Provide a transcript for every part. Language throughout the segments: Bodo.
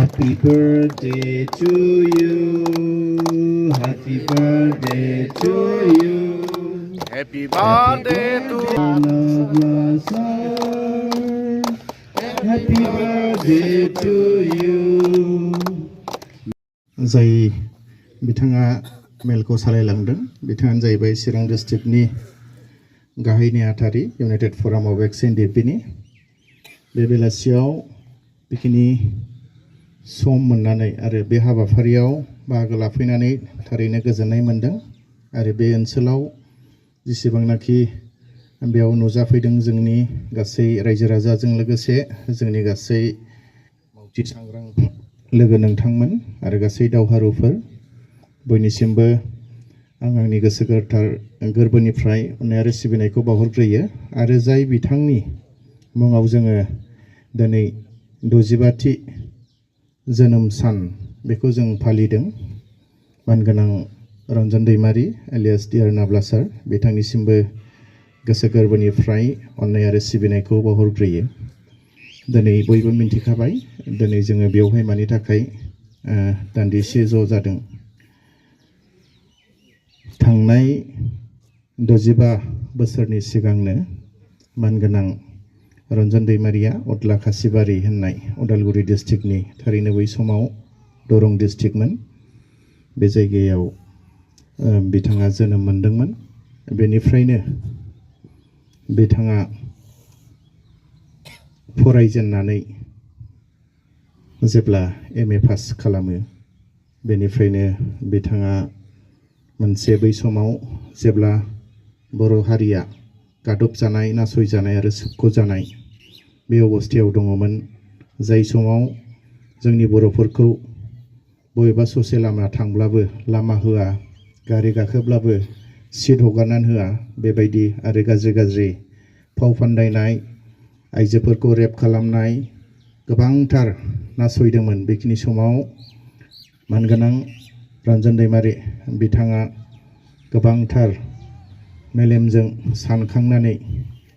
Happy birthday to you. Happy birthday to you. Happy birthday to Happy birthday to you. जाय बिथाङा मेलखौ सालायलांदों बिथाङानो जाहैबाय चिरां डिस्ट्रिक्टनि गाहाय नेहाथारि इउनाइटेड फराम अफ एक्स एनडिएफनि बे बेलासियाव बेखिनि सम मोननानै आरो बे हाबाफारियाव बाहागो लाफैनानै थारैनो गोजोननाय मोनदों आरो बे ओनसोलाव जेसेबांनाखि बेयाव नुजाफैदों जोंनि गासै रायजो राजाजों लोगोसे जोंनि गासै मावथि सांग्रां लोगो नोंथांमोन आरो गासै दावहारुफोर बयनिसिमबो आं आंनि गोसो गोरबोनिफ्राय अननाय आरो सिबिनायखौ बावहरग्रोयो आरो जाय बिथांनि मुङाव जोङो दिनै 65थि जोनोम सान बेखौ जों फालिदों मानगोनां रन्जन दैमारि एलियास डिआर नाब्ला सार बिथांनिसिमबो गोसो गोरबोनिफ्राय अननाय आरो सिबिनायखौ बावहरग्रोयो दिनै बयबो मिन्थिखाबाय दिनै जोङो बेवहाय मानि थाखाय दान्दिसे ज' जादों थांनाय 65 बोसोरनि सिगांनो मानगोनां रन्जन दैमारिया अदला खासिबारि होननाय उदालगुरि डिस्ट्रिक्टनि थारैनो बै समाव दरं डिस्ट्रिक्टमोन बे जायगायाव बिथाङा जोनोम मोनदोंमोन बेनिफ्रायनो बिथाङा फरायजेननानै जेब्ला एमए पास खालामो बेनिफ्रायनो बिथाङा मोनसे बै समाव जेब्ला बर' हारिया गादबजानाय नासयजानाय आरो सोबख'जानाय बे अबस्थायाव दङमोन जाय समाव जोंनि बर'फोरखौ बबेबा ससे लामा थांब्लाबो लामा होआ गारि गाखोब्लाबो सीट हगारनानै होआ बेबायदि आरो गाज्रि फाव फान्दायनाय आइजोफोरखौ रेप खालामनाय गोबांथार नासयदोंमोन बेखिनि समाव मानगोनां रन्जन दैमारि बिथाङा गोबांथार मेलेमजों सानखांनानै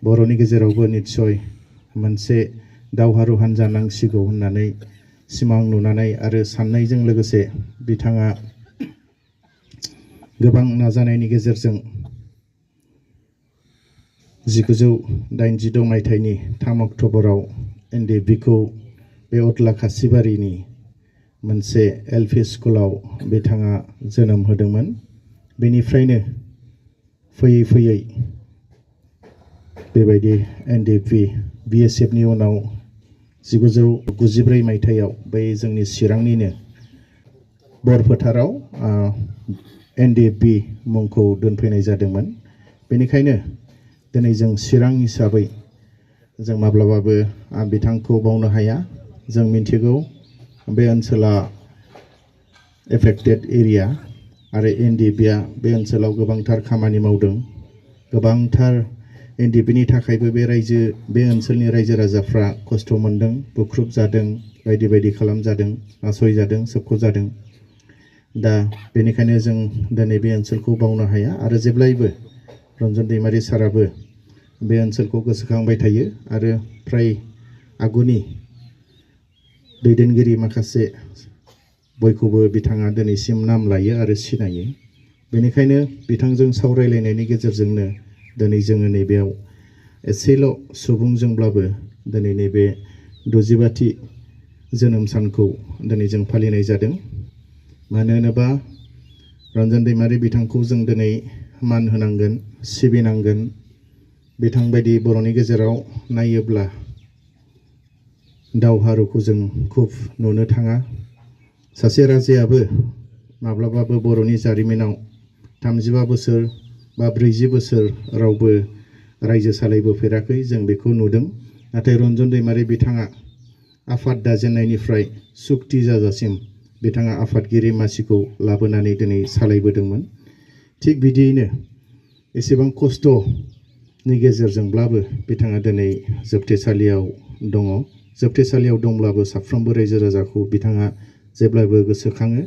बर'नि गेजेरावबो निस्सय मोनसे दावहारु हान्जा नांसिगौ होननानै सिमां नुनानै आरो साननायजों लोगोसे बिथाङा गोबां नाजानायनि गेजेरजों 1986 मायथाइनि 3 अक्ट'बराव एनडिएफबिखौ बे अदला खासिबारिनि मोनसे एलपि स्कुलाव बिथाङा जोनोम होदोंमोन बेनिफ्रायनो फैयै फैयै बेबायदि एनडिएफबि बिएसएफनि उनाव 1994 मायथाइयाव बै जोंनि चिरांनिनो बरफोथाराव एनडिएफबि मुंखौ दोनफैनाय जादोंमोन बेनिखायनो दिनै जों चिरां हिसाबै जों माब्लाबाबो बिथांखौ बावनो हाया जों मिन्थिगौ बे ओनसोला एफेक्टेड एरिया आरो एनडिएफबिआ बे ओनसोलाव गोबांथार खामानि मावदों गोबांथार एनडिएफबिनि थाखायबो बे ओनसोलनि रायजो राजाफ्रा खस्थ' मोनदों बुख्रुब जादों बायदि बायदि खालामजादों नासयजादों सोबख'जादों दा बेनिखायनो जों दिनै बे ओनसोलखौ बावनो हाया आरो जेब्लायबो रन्जन दैमारि साराबो बे ओनसोलखौ गोसोखांबाय थायो आरो फ्राय आगुनि दैदेनगिरि माखासे बयखौबो बिथाङा दिनैसिम नाम लायो आरो सिनायो बेनिखायनो बिथांजों सावरायलायनायनि गेजेरजोंनो दिनै जोङो नैबेयाव एसेल' सुबुंजोंब्लाबो दिनै नैबे 65थि जोनोम सानखौ दिनै जों फालिनाय जादों मानो होनोबा रन्जन दैमारि बिथांखौ जों दिनै मान होनांगोन सिबिनांगोन बिथांबायदि बर'नि गेजेराव नायोब्ला दावहारुखौ जों खुब नुनो थाङा सासे राजायाबो माब्लाबाबो बर'नि जारिमिनाव 35 बोसोर बा 40 बोसोर रावबो रायजो सालायबोफेराखै जों बेखौ नुदों नाथाय रन्जन दैमारि बिथाङा आफाद दाजेननायनिफ्राय सुक्ति जाजासिम बिथाङा आफादगिरि मासिखौ लाबोनानै दिनै सालायबोदोंमोन थिग बिदियैनो एसेबां खस्थ'नि गेजेरजोंब्लाबो बिथाङा दिनै जोबथेसालियाव दङ जोबथेसालियाव दंब्लाबो साफ्रोमबो रायजो राजाखौ बिथाङा जेब्लाबो गोसोखाङो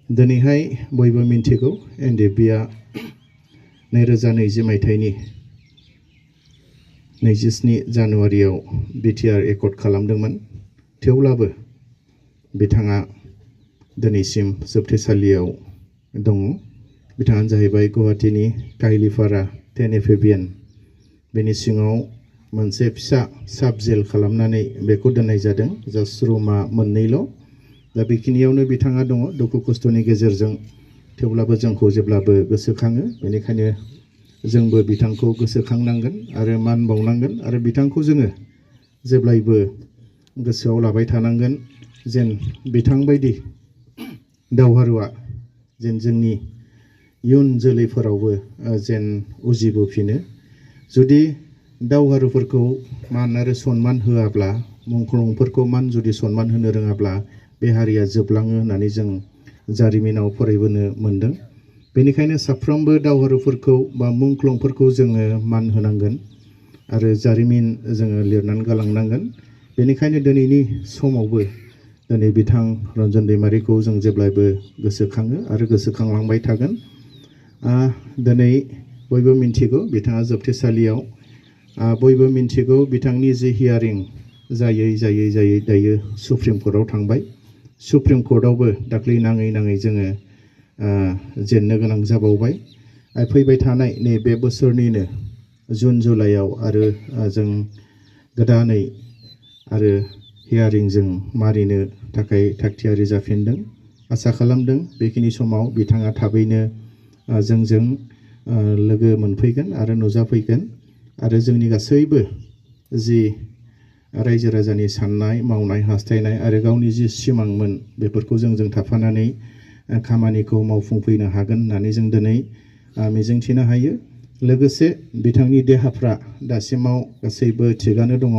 दिनैहाय बयबो मिन्थिगौ एनडिएफबिआ 2020 मायथाइनि 27 जानुवारियाव बिटिआर एकर्ड खालामदोंमोन थेवब्लाबो बिथाङा दिनैसिम जोबथेसालियाव दङ। बिथाङानो जाहैबाय गुवाहाटीनि काहिलिपारा 10 एम्फिबियान बेनि सिङाव मोनसे फिसा साब जेल खालामनानै बेखौ दोननाय जादों। जास्ट रुमा मोननैल'। दा बेखिनियावनो बिथाङा दङ दुखु खस्थ'नि गेजेरजों, थेवब्लाबो जोंखौ जेब्लाबो गोसोखाङो। बेनिखायनो जोंबो बिथांखौ गोसोखांनांगोन आरो मान बावनांगोन आरो बिथांखौ जोङो जेब्लायबो गोसोआव लाबाय थानांगोन जेन बिथां बायदि दावहारुआ जेन जोंनि इयुन जोलैफोरावबो जेन उजिबोफिनो। जुदि दावहारुफोरखौ मान आरो सन्मान होआब्ला, मुंख्लंफोरखौ मान जुदि सन्मान होनो रोङाब्ला बे हारिया जोबलाङो होननानै जों जारिमिनाव फरायबोनो मोन्दों। बेनिखायनो साफ्रोमबो दावहारुफोरखौ बा मुंख्लंफोरखौ जोङो मान होनांगोन आरो जारिमिन जोङो लिरनानै गालांनांगोन। बेनिखायनो दिनैनि समावबो दिनै बिथां रन्जन दैमारिखौ जों जेब्लायबो गोसोखाङो आरो गोसोखांलांबाय थागोन। दिनै बयबो मिन्थिगौ बिथाङा जोबथेसालियाव, बयबो मिन्थिगौ बिथांनि जि हियारिं जायै दायो सुप्रिम कर्टआव थांबाय। सुप्रिम कर्टआवबो दाख्लै नाङै जोङो जेननो गोनां जाबावबाय। फैबाय थानाय नैबे बोसोरनिनो जुन जुलाइआव आरो जों गोदानै आरो हियारिंजों मारिनो थाखाय थागथियारि जाफिनदों। आसा खालामदों बेखिनि समाव बिथाङा थाबैनो जोंजों लोगो मोनफैगोन आरो नुजाफैगोन आरो जोंनि गासैबो जि रायजो राजानि साननाय मावनाय हास्थायनाय आरो गावनि जि सिमांमोन बेफोरखौ जोंजों थाफानानै खामानिखौ मावफुंफैनो हागोन होननानै जों दिनै मिजिंथिनो हायो। लोगोसे बिथांनि देहाफ्रा दासिमाव गासैबो थिगानो दङ।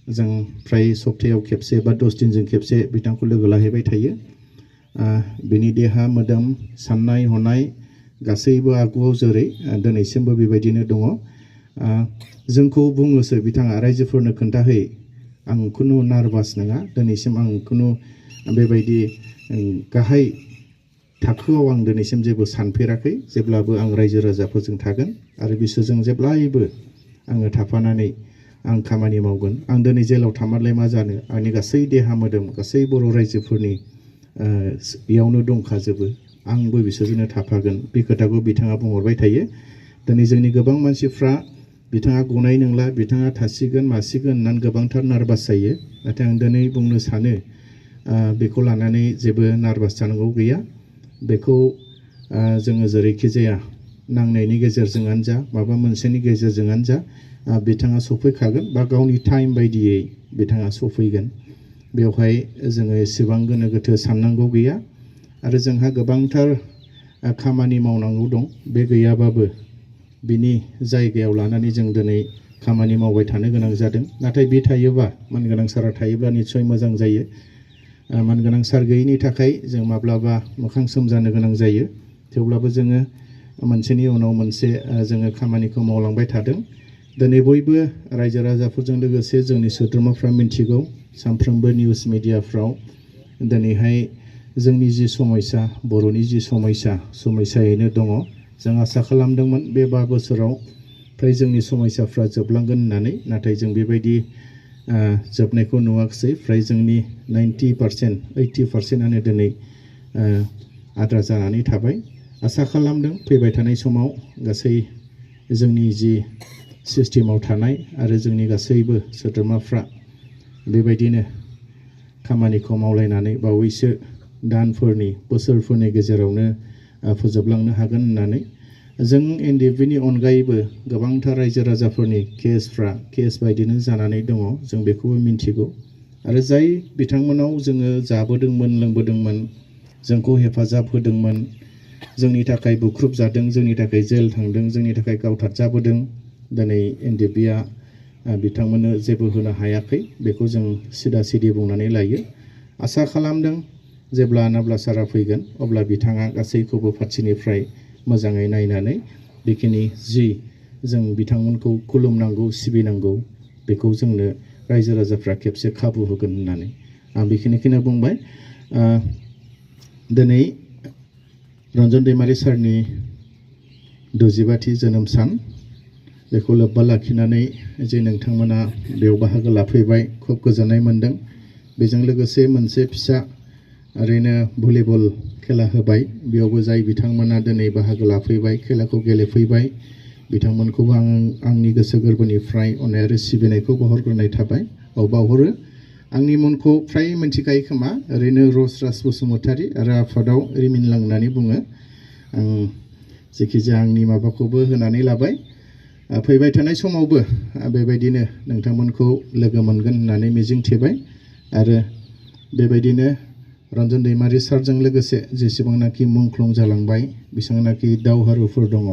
जों फ्राय सप्तायाव खेबसे बा 10 दिनजों खेबसे बिथांखौ लोगो लाहैबाय थायो। बिनि देहा मोदोम साननाय हनाय गासैबो आगुआव जेरै दिनैसिमबो बेबायदिनो दङ। जोंखौ बुङोसो बिथाङा रायजोफोरनो खोन्थाहै आं खुनु नार्भास नङा, दिनैसिम आं खुनु बेबायदि गाहाय थाखोआव आं दिनैसिम जेबो सानफेराखै। जेब्लाबो आं रायजो राजाफोरजों थागोन आरो बिसोरजों जेब्लायबो आङो थाफानानै आं खामानि मावगोन। आं दिनै जेलाव थामारलाय मा जानो, आंनि गासै देहा मोदोम गासै बर' रायजोफोरनि इयावनो दंखाजोबो, आंबो बिसोरजोंनो थाफागोन। बे खोथाखौ बिथाङा बुंहरबाय थायो। दिनै जोंनि गोबां मानसिफ्रा बिथाङा गनाय नंला, बिथाङा थासिगोन मासिगोन होननानै गोबांथार नार्भास जायो। नाथाय आं दिनै बुंनो सानो बेखौ लानानै जेबो नार्भास जानांगौ गैया। बेखौ जोङो जेरैखि जाया नांनायनि गेजेरजोंआनो जा माबा मोनसेनि गेजेरजोंआनो जा बिथाङा सफैखागोन बा गावनि टाइम बायदियै बिथाङा सफैगोन। बेवहाय जोङो एसेबां गोनो गोथो साननांगौ गैया आरो जोंहा गोबांथार खामानि मावनांगौ दं। बे गैयाबाबो बिनि जायगायाव लानानै जों दिनै खामानि मावबाय थानो गोनां जादों। नाथाय बे थायोबा, मानगोनां सारा थायोब्ला निस्सय मोजां जायो। मानगोनां सार गैयैनि थाखाय जों माब्लाबा मोखां सोमजानो गोनां जायो। थेवब्लाबो जोङो मोनसेनि उनाव मोनसे जोङो खामानिखौ मावलांबाय थादों। दिनै बयबो रायजो राजाफोरजों लोगोसे जोंनि सोद्रोमाफ्रा मिन्थिगौ, सानफ्रोमबो निउस मिडियाफ्राव दिनैहाय जोंनि जि समयसा, बर'नि जि समयसायैनो दङ। जों आसा खालामदोंमोन बे 5 बोसोराव फ्राय जोंनि समयसाफ्रा जोबलांगोन होननानै, नाथाय जों बेबायदि जोबनायखौ नुवाखिसै। फ्राय जोंनि 90% 80%आनो दिनै आद्रा जानानै थाबाय। आसा खालामदों फैबाय थानाय समाव गासै जोंनि जि सिस्टेमाव थानाय आरो जोंनि गासैबो सोद्रोमाफ्रा बेबायदिनो खामानिखौ मावलायनानै बावैसो दानफोरनि बोसोरफोरनि गेजेरावनो फोजोबलांनो हागोन होननानै। जों NDFBनि अनगायैबो गोबांथार रायजो राजाफोरनि केस बायदिनो जानानै दङ, जों बेखौबो मिन्थिगौ। आरो जाय बिथांमोनाव जोङो जाबोदोंमोन लोंबोदोंमोन, जोंखौ हेफाजाब होदोंमोन, जोंनि थाखाय बुख्रुब जादों, जोंनि थाखाय जेल थांदों, जोंनि थाखाय गावथारजाबोदों, दिनै NDFBआ बिथांमोननो जेबो होनो हायाखै। बेखौ जों सिदा सिदि बुंनानै लायो। आसा खालामदों जेब्ला नाब्ला सारा फैगोन अब्ला बिथाङा गासैखौबो फारसेनिफ्राय मोजाङै नायनानै बेखिनि जि जों बिथांमोनखौ खुलुमनांगौ सिबिनांगौ बेखौ जोंनो रायजो राजाफ्रा खेबसे खाबु होगोन होननानै आं बेखिनिखौनो बुंबाय। दिनै रन्जन दैमारि सारनि 65थि जोनोम सान, बेखौ लोब्बा लाखिनानै जे नोंथांमोना बेयाव बाहागो लाफैबाय, खुब गोजोननाय मोन्दों। बेजों लोगोसे मोनसे फिसा ओरैनो भलिबल खेला होबाय बेयावबो जाय बिथांमोना दिनै बाहागो लाफैबाय खेलाखौ गेलेफैबाय बिथांमोनखौबो आंनि गोसो गोरबोनिफ्राय अननाय आरो सिबिनायखौ बावहरग्रोनाय थाबाय बावहरो आंनि मुंखौ फ्राय मिन्थिखायो खोमा ओरैनो रसराज बसुमतारी आरो आफादाव रिमिनलां होननानै बुङो आं जेखिजाया आंनि माबाखौबो होनानै लाबाय फैबाय थानाय समावबो बेबायदिनो नोंथांमोनखौ लोगो मोनगोन होननानै मिजिंथिबाय आरो बेबायदिनो रन्जन दैमारि सारजों लोगोसे जेसेबांनाखि मुंख्लं जालांबाय बेसेबांनाखि दावहारुफोर दङ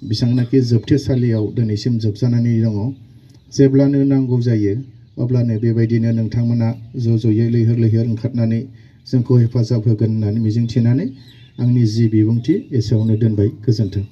बेसेबांनाखि जोबथेसालियाव दिनैसिम जोबजानानै दङ जेब्लानो नांगौ जायो अब्लानो बेबायदिनो नोंथांमोना ज'ज'यै लैहोर लैहोर ओंखारनानै जोंखौ हेफाजाब होगोन होननानै मिजिंथिनानै आंनि जि बिबुंथि एसेयावनो दोनबाय गोजोन्थों